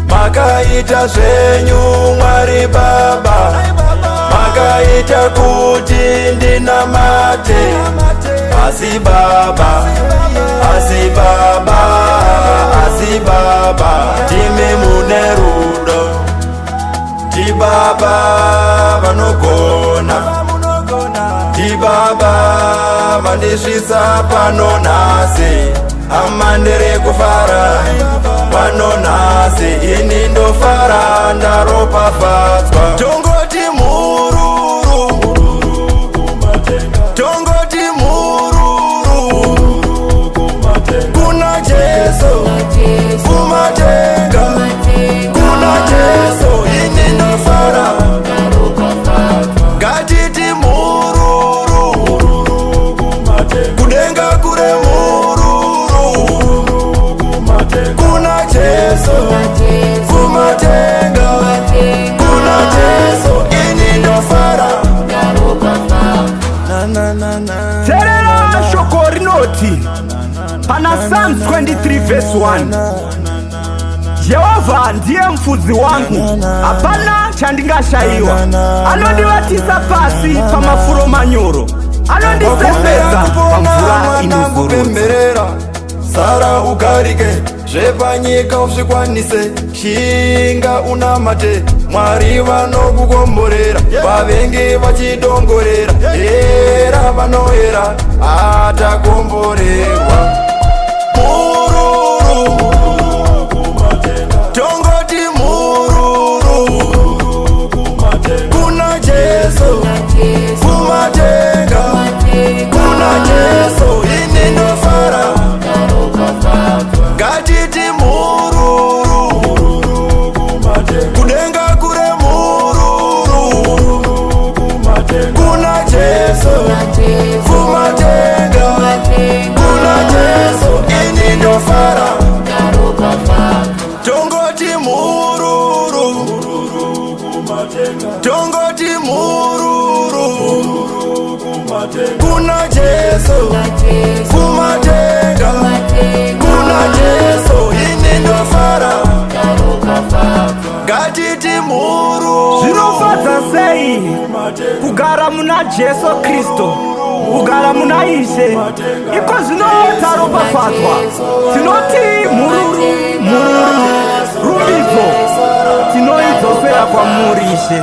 Makaita zvenyu Mwari Baba, makaita kuti ndinamate. Asi Baba, asi Baba, asi Baba, ndimi mune rudo, ndibaba vanogona, ndibaba vandisvitsa pano nhasi. Hama, ndiri kufara pano nhasi, ini ndofara, ndaropafadzwa. Tongoti mhururu, tongoti mhururu kuna Jesu kumatenga, kuna Jesu, ini ndofara. Ngatiti mhururu kudenga kure, mhururu kuna Jesu kumatenga, kuna Jesu, ini ndofara. Na, na, na, na. Teerera shoko rinoti pana Psalms 23 verse 1: "Jehovha ndiye mufudzi wangu, hapana chandingashayiwa. Anondivatisa pasi pamafuro manyoro, anondiseseza pamvura inozorodza." Pemberera, sara ugarike, zvepanyika uzvikwanise. Shinga unamate, Mwari vanokukomborera. Vavengi vachidongorera, era vanoera, atakomborerwa. Mururu, tongoti mhururu kuna Jesu kumatenga, kuna Jesu, ini ndofara. Ngatiti mhururu kudenga kure, mhururu kuna Jesu kumatenga, kuna Jesu, ini ndofara. Tongoti mhururu, tongoti mhururu kuna Jesu kumatenga, kuna Jesu, ini ndofara. Ngatiti mhururu. Zvinofadza sei kugara muna Jesu Kristu, kugara muna Ishe! Iko zvino taropafadzwa, tinoti mhururu, mhururu. Rumbidzo tinoidzosera kwamuri, Ishe.